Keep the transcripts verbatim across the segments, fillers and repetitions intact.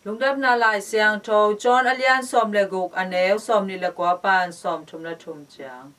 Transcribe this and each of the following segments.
Lungdamna Lai Siangtho John a lian sawm le guk, a neu sawm nih le kua pan sawm thum le thum ciang.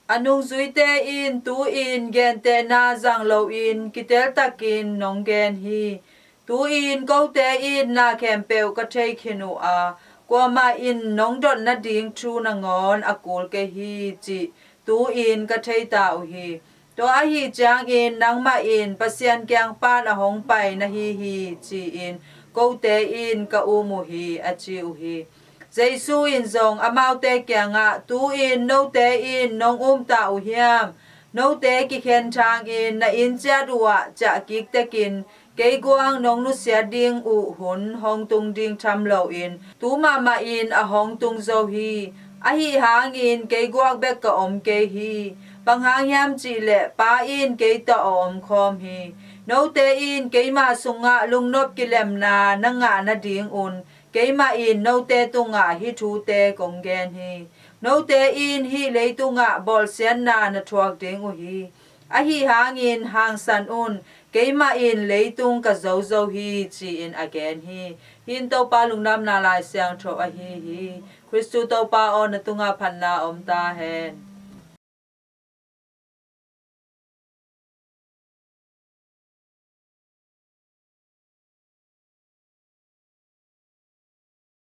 A nungzuite in, tu-in gentehna zang loin kiteltakin nong gen hi. Tu-in kote in na khempeuh ka thei khin uh a, kuamah in nong dot nading thu nangawn a kul kei hi, cih tu-in ka thei ta uh hi. Tua ahi ciangin nangmah in Pasian kiang pan a hong pai na hi hi, ci-in kote in ka um uh hi, a ci uh hi. Jesu in zong amaute kiangah, tu-in note in nong um ta uh hiam? Note kikhen thangin na inn ciat uhah ciah kik tekin kei guak nong nusiat ding uh hun hong tung ding tham loin tu mahmah in a hong tung zo hi. Ahi hangin kei guak bek ka om kei hi. Bang hang hiam cih leh Pa in kei tawh a om khawm hi. Note in keima sungah lungnop kilemna na ngah nadingun keimah in note tungah hih thute kong gen hi. Note in hih leitungah bawlsiatna na thuak ding uh hi. Ahi hangin hangsan un, keimah in leitung ka zo zo hi, ci-in a gen hi. Hih in Topa Lungdamna Lai Siangtho ahi hi. Khristu Topa aw, na tungah phatna om ta hen.